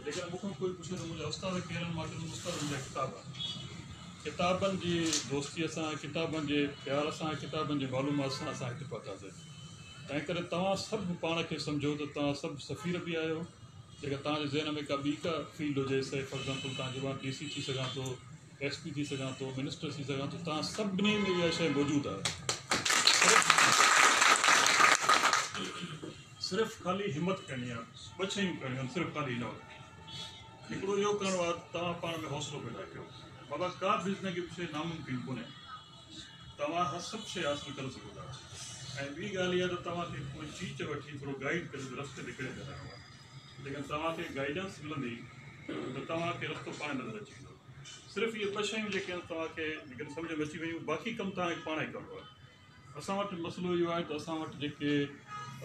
جيڪڏهن مون کان ڪوئي پڇي ته منهنجا استاد ڪير آهن، مان چوندس استاد منهنجا ڪتاب آهن. ڪتابن جي دوستيء سان، ڪتابن جي پيار سان، ڪتابن جي معلومات سان اسان هتي پهتاسين. تنهنڪري توهان سڀ پاڻ کي سمجهو ته توهان سڀ سفير به آهيو. جيڪڏهن توهان جي ذهن ۾ ڪا ٻي ڪا فيلڊ هجي، سي فار ايگزامپل توهان چئو مان ڊي سي ٿي سگهان ٿو، ايس پي ٿي سگهان ٿو، منسٽر ٿي سگهان ٿو، توهان سڀني ۾ اها شيء موجود آهي. صرف خالي همت ڪرڻي آهي، ٻه شيون ڪرڻيون آهن صرف خالي هن وقت. هڪڙو اهو ڪرڻو آهي ته توهان پاڻ ۾ حوصلو پيدا ڪيو. بابا ڪا به زندگي ۾ شيء ناممڪن ڪونهي. توهان اها سڀ شيء حاصل ڪري سگهو ٿا. ۽ ٻي ڳالهه اها ته توهان کي ڪوئي چيچ وٺي ٿورو گائيڊ ڪري ته رستي تي ڪهڙي طرح هلڻو آهي. جيڪڏهن توهان کي گائيڊنس ملندي ته توهان کي رستو پاڻ نظر اچي ويندو. صرف اهي ٻه شيون جيڪي آهن توهان کي جيڪڏهن سمجهه ۾ اچي ويون باقي ڪم توهان کي پاڻ ئي ڪرڻو آهي. اسان وٽ مسئلو اهو آهي ته اسان وٽ جيڪي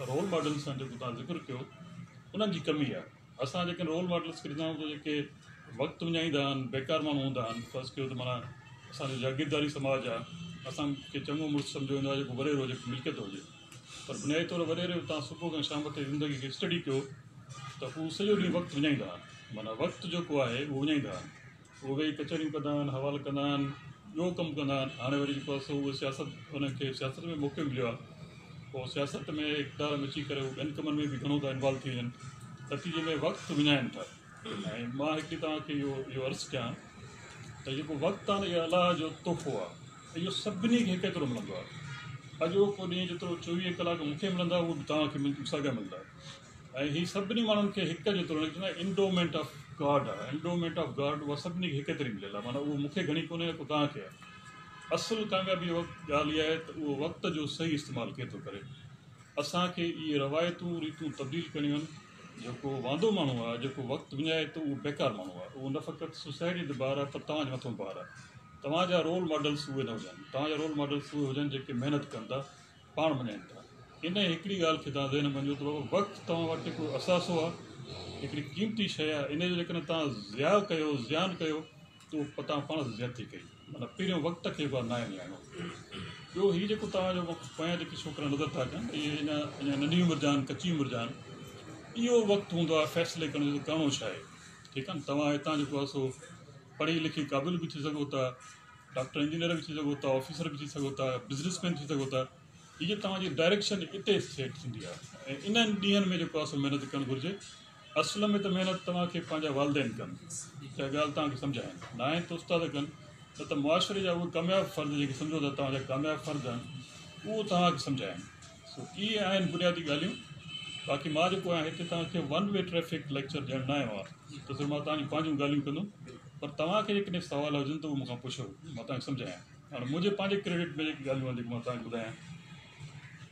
رول ماڊلس آهن جيڪو توهان ذڪر ڪيو انهن جي ڪمي آهي. اسان جيڪڏهن رول ماڊلس کي ڏسندا آهيون ته جيڪي وقت وڃائيندا آهن بيڪار ماڻهو هوندا آهن فرض ڪيو ته معنيٰ اسان جو جاگيرداري سماج آهي اسان کي چڱو مڙس سمجهيو ويندو آهي جيڪو وڏيرو هجي ملڪيت هجي پر بنيادي طور وڏيري تان صبح کان شام تائين زندگي کي اسٽڊي ڪيو ته هو سڄو ڏينهن وقت وڃائيندا آهن معنيٰ وقت جيڪو آهي اهو وڃائيندا آهن اهي ويهي ڪچهريون ڪندا آهن، حوال ڪندا آهن، ٻيو ڪم ڪندا آهن. هاڻي وري جيڪو آهي سو اهي سياست انهن کي سياست ۾ موقعو مليو آهي. پوء سياست ۾ اقتدار ۾ اچي ڪري هو ٻين ڪمن ۾ به گهڻو ٿا انوالو ٿي وڃن. نتيجي ۾ وقت وڃائن ٿا. ۽ مان هڪڙي توهان کي اهو اهو عرض ڪيان ته جيڪو وقت آهي نه اهو الله جو تحفو آهي. اهو سڀني کي هڪ ايترو ملندو آهي. اڄوڪو ڏينهن جيترو 24 ڪلاڪ مون کي ملندا اهو به توهان کي ساڳيا ملندا. ۽ هي سڀني ماڻهن کي هڪ جيترو نه چوندا آهن انڊومينٽ آف گاڊ آهي انڊومينٽ آف گاڊ اها سڀني کي هڪ جيتري مليل آهي معنيٰ اهو مون کي گهڻي ڪونهي ڪو توهان کي آهي اصل ڪاميابي وقت ڳالهه اها آهي ته اهو وقت جو صحيح استعمال ڪير ٿو ڪري اسان کي اهي روايتون ريتون تبديل ڪرڻيون آهن جيڪو واندو ماڻهو آهي جيڪو وقت وڃائي ٿو اهو بيڪار ماڻهو آهي اهو نه فقط سوسائٽي تي بار آهي پر توهان جي مٿو بار آهي توهان جا رول ماڊلس اهي نه هجن توهان جا رول ماڊلس اهي هجن جيڪي محنت ڪن ٿا پاڻ مڃائين ٿا. انهيء هڪڙي ڳالهه کي توهان ذهن ۾ مڃو ته بابا وقت توهان وٽ هڪڙو اثاثو آهي، هڪڙي قيمتي شيء آهي، انهيء جو جيڪڏهن توهان ضياع ڪيو، زيان ڪيو ته اهو توهان پاڻ سان زيادتي ڪئي. معنيٰ پهريون وقت کي به ناهي وڃائڻو. ٻيو هي جيڪو توهان جو پويان جيڪي ڇوڪرا نظر ٿا اچن اهي اڃا اڃا ننڍي عمر جا آهن، ڪچي عمر جا آهن. اهو وقت هوندو آهي فيصلي ڪرڻ جو ته ڪرڻو ڇا آهي. ٺيڪ آهي نه توهان هتان جيڪو آهي سو پڙهي لکي قابل به ٿي سگهو ٿا، ڊاڪٽر انجنيئر به ٿي سگهو ٿا، آفيسر به ٿي سگهو ٿا، بزنس مين ٿي سگهو ٿا. هيء توهان جي ڊائريڪشن اتي سيٽ ٿيندي آهي ۽ انهن ڏينهن ۾ جيڪو آهي سو محنت ڪرڻ گهرجي. اصل ۾ ته محنت توهان کي پنهنجا والدين ڪن، اها ڳالهه توهان کي سمجهائين، ناهي ته استاد ڪن، نه ته معاشري جا اهي ڪامياب فرد جيڪي سمجهو ٿا توهان جا ڪامياب فرد آهن، اهو توهان کي سمجهائين. سو اهي آهن بنيادي ڳالهيون. باقي مان جيڪو آهيان هتي توهان کي ون وي ٽريفڪ ليڪچر ڏيڻ نه آيو آهيان ته صرف مان توهان جون پنهنجون ڳالهيون ڪندم پر توهان کي جيڪڏهن سوال هجن ته اهي مون کان پڇو مان توهان کي سمجهايان. هاڻي منهنجي پنهنجي ڪريڊٽ ۾ جيڪي ڳالهيون آهن جيڪي مان توهان کي ٻڌايان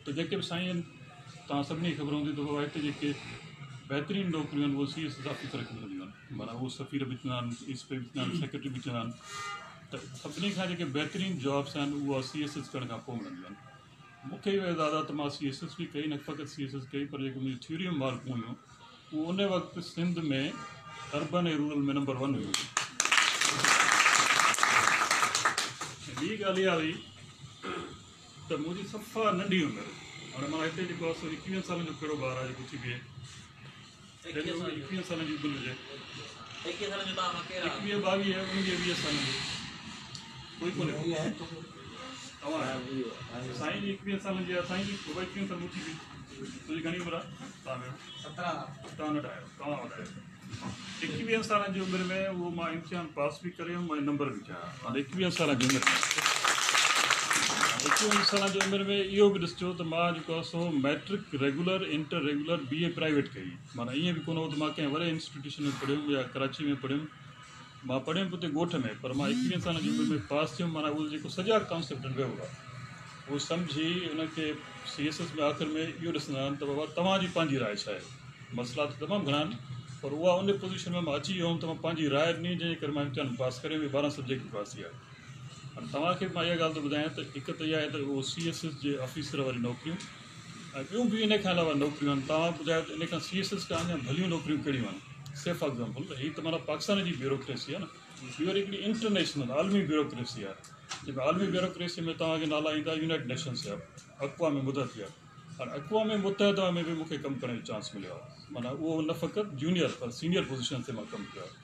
ته جيڪي به سائين آهن توهان سڀني کي خبر هوندي ته بابا هتي جيڪي بهترين نوڪريون آهن اهي سي ايس ايس آفيسر کي ملنديون آهن معنيٰ اهو سفير به ٿيندا آهن ايس پي به ٿيندا آهن سيڪريٽري به ٿيندا آهن ته سڀني کان جيڪي بهترين جابس آهن اها سي ايس ايس ڪرڻ کان پوء ملنديون آهن مون کي اهو اعزاز آهي ته مان سي ايس ايس به ڪئي نه فقط سي ايس ايس ڪئي پر جيڪي منهنجي ٿيوري ۾ مارڪون هيون اهو ان وقت سنڌ ۾ اربن ۽ رورل ۾ نمبر ون هيون. ۽ ٻي ڳالهه اها هئي ته منهنجي صفا ننڍي عمر هاڻي مان هتي جيڪو آهي سو 21 سالن جو ڪهڙو ٻار آهي جيڪو ٿي بيهي 21 سالن جي عمر هجي 21 22 19 20 سالن جو ڪوئي ڪونهي توهان آهيو سائين جي 21 سالن جي آهي سائين جي 21 سال مون ٿي بيهي تنهنجي گهڻي عمر آهي توهان توهان ننڍا آهيو، توهان وڏا آهيو. 21 سالن جي عمر ۾ اهو مان امتحان پاس به ڪري ويم ۽ نمبر به ٺاهيا. هاڻي 21 سالن جي عمر ۾ 21 سالن جي عمر ۾ اهو به ڏسجو ته مان جيڪو آهي سو matric regular, inter regular, B A private ڪئي. معنيٰ ائين به ڪونه هو ته مان ڪنهن وڏي انسٽيٽيوشن ۾ پڙهيم يا ڪراچي ۾ پڙهيم. مان پڙهيم به اتي ڳوٺ ۾ پر مان 21 سالن جي عمر ۾ پاس ٿيم معنيٰ اهو جيڪو سڄا ڪانسيپٽ آهن ويو هئا. اهو سمجهي ان کي سي ايس ايس ۾ آخر ۾ اهو ڏسندا آهن ته بابا توهان جي پنهنجي راء ڇا آهي؟ مسئلا ته تمام گهڻا آهن پر اها ان پوزيشن ۾ مان اچي ويو هوم ته مان پنهنجي راء ڏني جنهن جي ڪري مان امتحان پاس ڪري ويم 12 سبجيڪٽ به پاس ٿي ويا. هاڻي توهان کي به مان اها ڳالهه ٿو ٻڌايان ته هڪ ته اها آهي ته اهو سي ايس ايس جي آفيسر واريون نوڪريون ۽ ٻيون به ان کان علاوه نوڪريون آهن توهان ٻڌايو ته ان کان سي ايس ايس کان اڃا ڀليون نوڪريون ڪهڙيون آهن سي فار ايگزامپل هي ته معنيٰ پاڪستان جي بيوروڪريسي آهي نه ٻي وري هڪڙي انٽرنيشنل عالمي بيوروڪريسي آهي جنهن ۾ عالمي بيوروڪريسي ۾ توهان کي نالا ايندا يونائيٽڊ نيشنس جا اقوام متحده جا هاڻي اقوام متحده ۾ به مون کي ڪم ڪرڻ جو چانس مليو آهي معنيٰ اهو نه فقط جونيئر پر سينيئر پوزيشن تي مان ڪم ڪيو آهي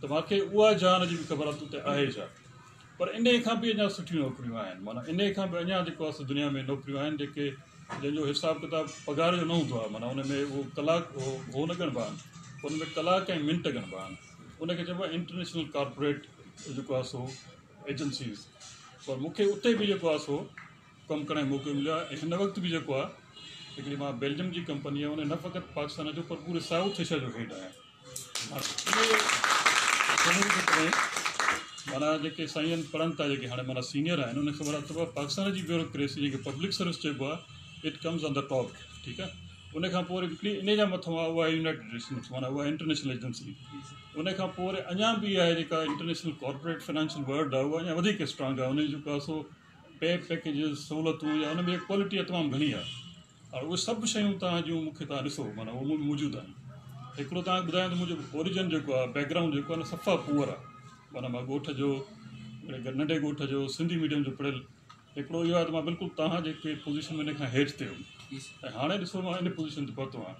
ته مان کي اها جهان جي به خبر آهي ته اتي آهي ڇا پر انهي کان به اڃا سٺيون نوڪريون آهن معنيٰ انهي کان به اڃا جيڪو آهي سو دنيا ۾ نوڪريون آهن جيڪي جنهن جو حساب ڪتاب پگهار جو نه هوندو آهي معنيٰ ان ۾ اهو ڪلاڪ هو نه ڳڻبا آهن ان ۾ ڪلاڪ ۽ منٽ ڳڻبا آهن ان کي چئبو آهي انٽرنيشنل ڪارپوريٽ جيڪو آهي سو ايجنسيز پر مون کي اتي به جيڪو آهي سو ڪم ڪرڻ جو موقعو مليو آهي ۽ هن وقت به جيڪو آهي هڪڙي مان بيلجم جي ڪمپني آهي ان نه فقط پاڪستان جو پر پوري سائوٿ ايشيا جو هيڊ آهيان معنيٰ جيڪي سائين جن پڙهن ٿا جيڪي هاڻي معنيٰ سينئر آهن انهن کي خبر آهي ته پاڪستان جي بيوروڪريسي جنهن کي پبلڪ سروس چئبو آهي it comes on the top ٺيڪ آهي ان کان پوء وري هڪڙي ان جا مٿو آهي اها يونائيٽيڊ نيشنس معنيٰ اها انٽرنيشنل ايجنسي ان کان پوء وري اڃا به آهي جيڪا انٽرنيشنل ڪارپوريٽ فنانشل ورلڊ آهي اها اڃا وڌيڪ اسٽرانگ آهي ان جو جيڪو آهي سو پي پيڪيجز سهولتون يا ان ۾ ڪوالٽي تمام گهڻي آهي هاڻ اهي سڀ شيون توهان جون مون کي توهان ڏسو معنيٰ اهي مون ۾ موجود آهن. هڪڙو توهان کي ٻڌايان ته منهنجو اوريجن جيڪو آهي بيڪ گرائونڊ جيڪو آهي نه صفا پوئر آهي معنيٰ مان ڳوٺ جو هڪڙي ننڍي ڳوٺ جو سنڌي ميڊيم جو پڙهيل هڪڙو اهو آهي ته مان بلڪل توهان جيڪي پوزيشن ۾ ان کان هيٺ تي هيم ۽ هاڻي ڏسو مان ان پوزيشن تي پهتو آهيان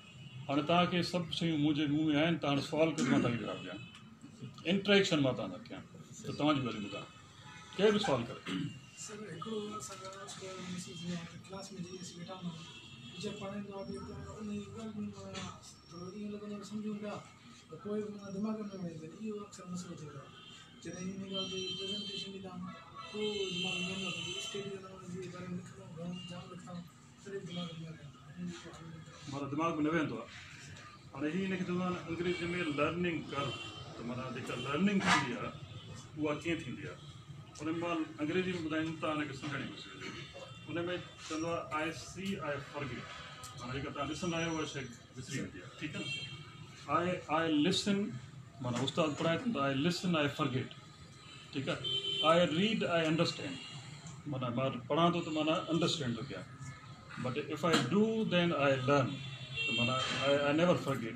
هاڻي توهان کي سڀ شيون منهنجي مون ۾ آهن توهان سوال ڪيو ته مان توهان کي جواب ڏيان انٽريڪشن مان توهان سان ڪيان ته توهان جون ڳالهيون ٻڌان ڪير به سوال ڪري. سر هڪڙو اسان کان اڄڪلهه مسئلو ٿيندو آهي ته ڪلاس ۾ جيئن اسين ويٺا هوندا آهيون ٽيچر پڙهائيندو آهي ته ان جي ڳالهين مان ٿورو ائين لڳندو آهي ته سمجهون پيا ته پوء به معنيٰ دماغ ۾ نه ويندو آهن اهو اڪثر مسئلو ٿيندو آهي جڏهن ان ڳالهه تي پريزنٽيشن ڏيندا آهيون پوء دماغ ۾ ويندو آهي اسٽڊي ڪندا آهيون ان جي باري ۾ لکندا آهيون گهڻو جام لکندا آهيون تڏهن به دماغ ۾ نه ويندو آهي ان جو ڪو حل نڪري. معنيٰ دماغ ۾ نه ويندو آهي هاڻي هي ان کي چوندا آهن انگريزي ۾ لرننگ ڪرو ته معنيٰ جيڪا لرننگ ٿيندي آهي اها ڪيئن ٿيندي آهي ان ۾ مان انگريزي ۾ ٻڌائيندم توهان ان کي سمجهڻ جي ڪوشش ڪجو ان ۾ چوندو آهي آء سي آء فرگيٽ معنيٰ جيڪا توهان ڏسندا آهيو اها شيء وسري ويندي آهي ٺيڪ آهي نه آء آء لسن معنيٰ استاد پڙهائي ٿو ته آء لسن آء فرگيٽ ٺيڪ آهي آء ريڊ آء انڊرسٽينڊ معنيٰ مان پڙهان ٿو ته معنيٰ انڊرسٽينڊ ٿو ڪيان but if I do then I learn ته معنيٰ I never forget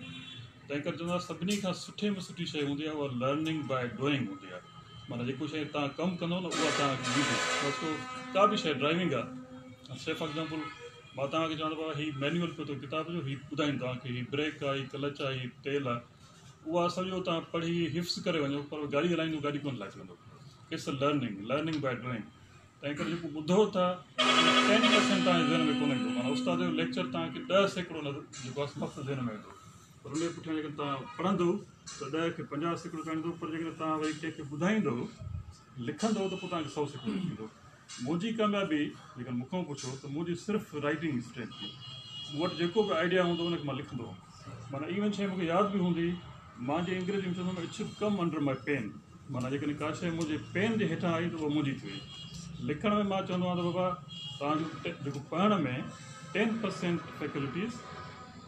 تنهن ڪري چوندو آهيان سڀني کان سٺي ۾ سٺي شيء هوندي آهي اها لرننگ باء ڊوئنگ هوندي آهي معنيٰ جيڪو شيء توهان ڪم ڪندو نه اها توهان کي ايندي بس پوء ڪا به شيء ڊرائيونگ آهي سي فار ايگزامپل مان توهان کي چوان ٿو بابا هي مينيول پيو اٿو ڪتاب جو هي ٻڌائين توهان کي هي بريڪ آهي هي ڪلچ آهي هي تيل آهي اها سڄو توهان پڙهي حفظ ڪري وڃو پر گاڏي هلائيندو گاڏي ڪونه هلائي سگهندو it's learning learning by doing تنهن ڪري جيڪو ٻڌو ٿا 10% توهان جي ذهن ۾ ڪونه ايندو معنيٰ استاد جو ليڪچر توهان کي 10% جيڪو آهي مس ذهن ۾ ايندو پر ان جي پٺيان جيڪڏهن توهان پڙهندو ته 10 کي 50% ڪرڻو پر جيڪڏهن توهان وري ڪنهن کي ٻڌائيندو لکندو ته پوء توهان کي 100% ٿيندو. منهنجي ڪاميابي جيڪڏهن مون کان پڇو ته منهنجي صرف رائٽنگ اسٽرينٿ هئي. مون وٽ جيڪو به آئيڊيا هوندو ان کي مان لکندو هوم. معنيٰ ايون شيء مون کي ياد به هوندي مان جيئن انگريزي ۾ چوندو هوم it should come under my pen معنيٰ جيڪڏهن ڪا شيء منهنجي پين جي هيٺان آئي ته اها منهنجي ٿي وئي. لکڻ ۾ مان چوندو آهيان ته بابا توهان جو جيڪو پڙهڻ ۾ 10% فيڪلٽيز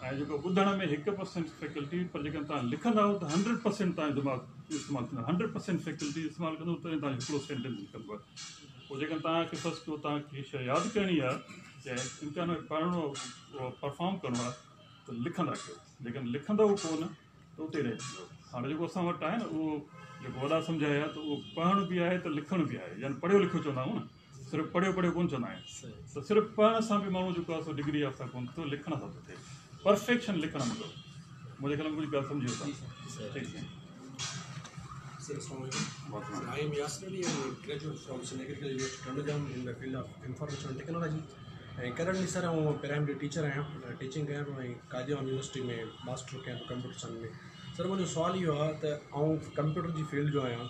۽ جيڪو ٻڌڻ ۾ 1% فيڪلٽي پر جيڪڏهن توهان لکندا آهيو ته 100% توهان جو دماغ استعمال ٿيندو 100% فيڪلٽي استعمال ڪندو تڏهن توهان جو هڪڙو سينٽينس نڪرندو آهي پوء جيڪڏهن توهان کي فرض ڪيو توهان کي شيء ياد ڪرڻي آهي يا امتحان ۾ پڙهڻو پرفارم ڪرڻو آهي ته لکندا ڪيو جيڪڏهن لکندؤ ڪونه ته اتي رهجي ويندؤ هاڻي جيڪو اسان وٽ آهي نه اهو جيڪو وڏا سمجهايا ته اهو پڙهڻ به آهي ته لکڻ به آهي يعني پڙهيو لکيو چوندا آهيون نه صرف پڙهيو پڙهيو ڪونه چوندا آهن ته صرف پڙهڻ سان به ماڻهو جيڪو آهي سو ڊگري يافته ڪونه ٿو لکڻ سان ٿو ٿئي پرفيڪشن لکڻ ۾ اٿو منهنجي خيال ۾ ڪجهه ڳالهه سمجهي ويو ٺيڪ سائين. Sir, Assalamu alaikum. Sir, I am Yasir Ali, I am a graduate from Sindh Agriculture University, Tandojam in the field of Information Technology. ۽ Currently sir آئون پرائمري ٽيچر آهيان ٽيچنگ ڪيان پيو ۽ قائد عوام يونيورسٽي ۾ ماسٽر ڪيان پيو ڪمپيوٽر سائنس ۾ سر منهنجو سوال اهو آهي ته آئون ڪمپيوٽر جي فيلڊ جو آهيان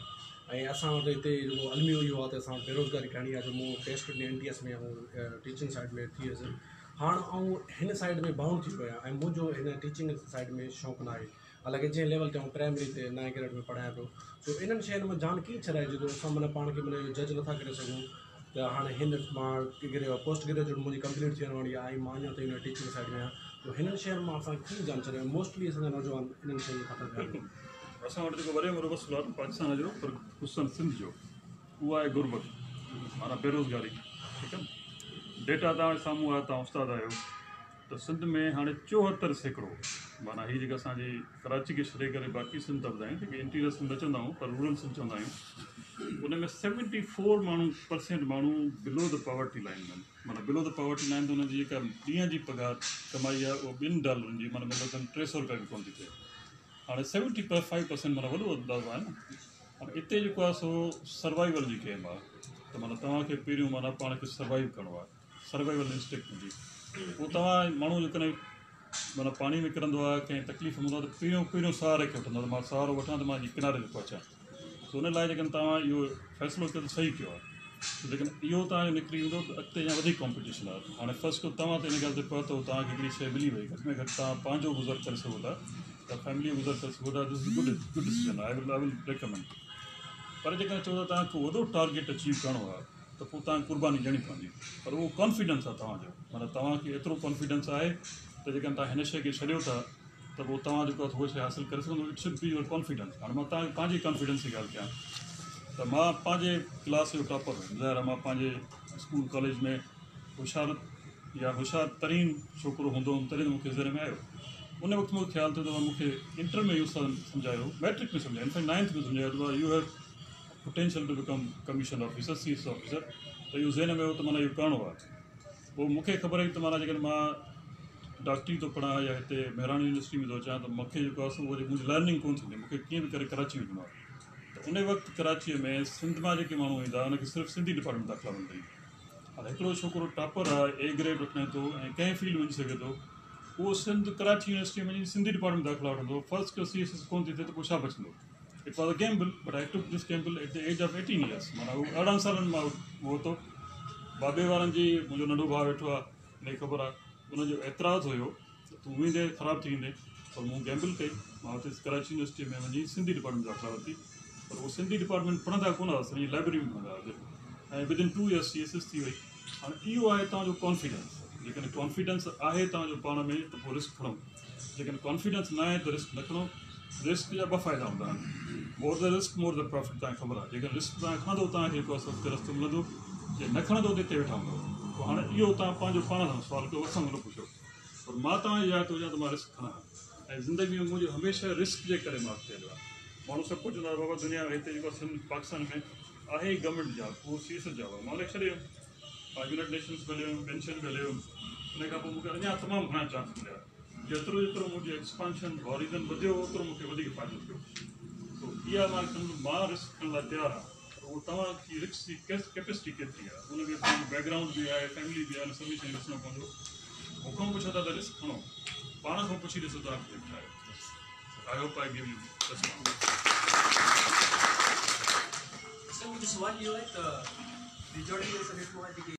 ۽ اسان وٽ هتي جيڪو الميو اهو آهي ته اسان وٽ بيروزگاري گهڻي آهي جو مون ٽيسٽ ڏني اين ٽي ايس ۾ آئون ٽيچنگ سائيڊ ۾ ٿي ويس هاڻ آئون هن سائيڊ ۾ بائونڊ ٿي ويو آهيان ۽ منهنجو هن ٽيچنگ سائيڊ ۾ شوق نه آهي حالانڪه جنهن ليول تي آئون پرائمري تي نائين گريڊ ۾ پڙهايان پيو سو انهن شين مان جان ڪيئن ڇڏائجي ٿو اسان معنيٰ پاڻ کي معنيٰ اهو جج نٿا ڪري سگهون ته هاڻي هن مان پوسٽ گريجوئيٽ منهنجي ڪمپليٽ ٿيڻ واري آهي ۽ مان اڃا تائين ٽيچنگ سائيڊ ۾ آهيان ته هنن شين مان اسان ڪيئن جان ڇڏايون موسٽلي اسان جا نوجوان انهن شين کان ٿا بلڪل اسان وٽ جيڪو وڏي ۾ وڏو مسئلو آهي نه پاڪستان جو پر خصوصن سنڌ جو اهو آهي غربت معنيٰ بيروزگاري ٺيڪ آهي نه ڊيٽا توهان جي سامهون آهي توهان استاد آهيو ته سنڌ ۾ هاڻي 74% माना हीअ जेका असांजी कराची खे छॾे करे बाक़ी सिंध था ॿुधायूं, जेके इंटीरियर सिंध न चवंदा आहियूं पर रूरल सिंध चवंदा आहियूं, उन में 74 माण्हू परसेंट माण्हू बिलो the poverty line में आहिनि। माना बिलो the poverty line त हुनजी जेका ॾींहं जी पघार कमाई आहे उहा $2 जी, माना मतिलबु 300 रुपया बि कोन थी थिए। हाणे 75% माना वॾो अंदाज़ो आहे न। हाणे हिते जेको आहे सो सर्वाइवल जी गेम आहे, त माना तव्हांखे पहिरियों माना पाण खे सर्वाइव करिणो आहे, सर्वाइवल इंस्टिंक्ट हूंदी। पोइ तव्हां माण्हू जेकॾहिं माना पाणी में किरंदो आहे, कंहिं तकलीफ़ में हूंदो आहे, त पहिरियों पहिरियों सहारे खे वठंदो आहे, त मां सहारो वठां त मां किनारे ते पहुचां। त उन लाइ जेकॾहिं तव्हां इहो फ़ैसिलो कयो त सही कयो आहे। जेकॾहिं इहो तव्हांजो निकिरी वेंदो त अॻिते अञा वधीक कॉम्पिटिशन आहे। हाणे फर्स्ट को तव्हां त इन ॻाल्हि ते पहुतो, तव्हांखे हिकिड़ी शइ मिली वई, घटि में घटि तव्हां पंहिंजो गुज़र करे सघो था, त फैमिली गुज़र करे सघो था। This is good good decision, I will recommend. पर जेकॾहिं चओ था तव्हांखे वॾो टारगेट अचीव करिणो आहे त पोइ तव्हांखे क़ुर्बानी ॾियणी पवंदी, पर उहो कॉन्फिडेंस आहे तव्हांजो, माना तव्हांखे एतिरो कॉन्फिडेंस आहे त जेकॾहिं तव्हां हिन शइ खे छॾियो था त पोइ तव्हां जेको आहे उहा शइ हासिलु करे सघंदो। It should be your confidence. हाणे मां तव्हांखे पंहिंजी कॉन्फिडेंस जी ॻाल्हि कयां त मां पंहिंजे क्लास जो टॉपर हुयुमि। ज़ाहिर आहे मां पंहिंजे स्कूल कॉलेज में होशियार या होशियार तरीन छोकिरो हूंदो हुयुमि, तॾहिं मूंखे ज़हन में आयो। उन वक़्तु मूंखे ख़्यालु थियो त मूंखे इंटर में इहो सम्झायो, मैट्रिक में सम्झायो, इनफैक्ट 9th में सम्झायो त you have potential to become commission officer, CS officer. त इहो ज़हन में हो त माना इहो करिणो आहे। पोइ मूंखे ख़बर हुई त माना जेकॾहिं मां डॉक्टरी थो पढ़ां या हिते मेहरान यूनिवर्सिटी में थो अचां त मूंखे जेको आहे सो उहो मुंहिंजी लर्निंग कोन थींदी, मूंखे कीअं बि करे कराची वञिणो आहे। त उन वक़्तु कराचीअ में सिंध मां जेके माण्हू ईंदा हुनखे सिर्फ़ु सिंधी डिपार्टमेंट दाख़िला मिलंदी। हाणे हिकिड़ो छोकिरो टॉपर आहे, ए ग्रेड वठणे थो ऐं कंहिं फील्ड वञी सघे थो, उहो सिंध कराची यूनिवर्सिटी में वञी सिंधी डिपार्टमेंट दाख़िला वठंदो, फर्स्ट क्लास CSS कोन थी थिए त पोइ छा बचंदो? It was a gamble, but I took this gamble at the age of 18 years. माना उहो 18 सालनि मां उहो बाबे वारनि जी मुंहिंजो नंढो भाउ वेठो आहे, हुनखे ख़बर आहे, हुनजो एतिराज़ हुयो त तूं वेंदे ख़राबु थी वेंदे, पर मूं गैम्बल कई। मां हुते कराची यूनिवर्सिटी में वञी सिंधी डिपार्टमेंट दाख़िला वरिती, पर उहो सिंधी डिपार्टमेंट पढ़ंदा कोन हुआसीं, वञी लाइब्रेरी में पढ़ंदा हुआसीं ऐं विदिन 2 इयर्स CSS थी वई। हाणे इहो आहे तव्हांजो कॉन्फिडेंस। जेकॾहिं कॉन्फिडेंस आहे तव्हांजो पाण में त पोइ रिस्क खणो, जेकॾहिं कॉन्फिडेंस न आहे त रिस्क न खणो। रिस्क जा ॿ फ़ाइदा हूंदा आहिनि, more the risk more the profit. तव्हांखे ख़बर आहे, जेकॾहिं रिस्क तव्हां खणंदो तव्हांखे जेको आहे अॻिते रस्तो मिलंदो, जे न खणंदो त हिते वेठा हूंदव। पोइ हाणे इहो तव्हां पंहिंजो पाण सां सुवालु कयो, असां न पुछो। पर मां तव्हांजी जाइ थो हुजां त मां रिस्क खणां ऐं ज़िंदगी में मुंहिंजो हमेशह रिस्क जे करे मां अॻिते हलियो आहे। माण्हू सभु कुझु चवंदा बाबा दुनिया हिते जेको सिंध पाकिस्तान में आहे गवर्नमेंट जॉब, उहो CSS job आहे। मां हुनखे छॾी वियुमि, मां यूनाइटेड नेशन्स में हलियो वियुमि, ॿियनि शयुनि में हलियो वियुमि। उन खां पोइ मूंखे अञा तमामु घणा चांस मिलिया। जेतिरो जेतिरो मुंहिंजो एक्सपांशन हॉरिज़न वधियो ओतिरो मूंखे वधीक फ़ाइदो थियो। सो इहा मां मां रिस्क खणण लाइ तयारु आहियाँ, पर उहो तव्हांजी रिस्क जी कैपेसिटी केतिरी आहे, उन में पंहिंजो बैकग्राउंड बि आहे, फैमिली बि आहे, सभिनी शयुनि ॾिसणो पवंदो। मूंखां पुछो था त रिस्क खणो, पाण खां पुछी ॾिसो तव्हां छा आहियो। I hope I give you response. Sir मुंहिंजो सुवालु इहो आहे त मेजॉरिटी असां ॾिठो आहे जेके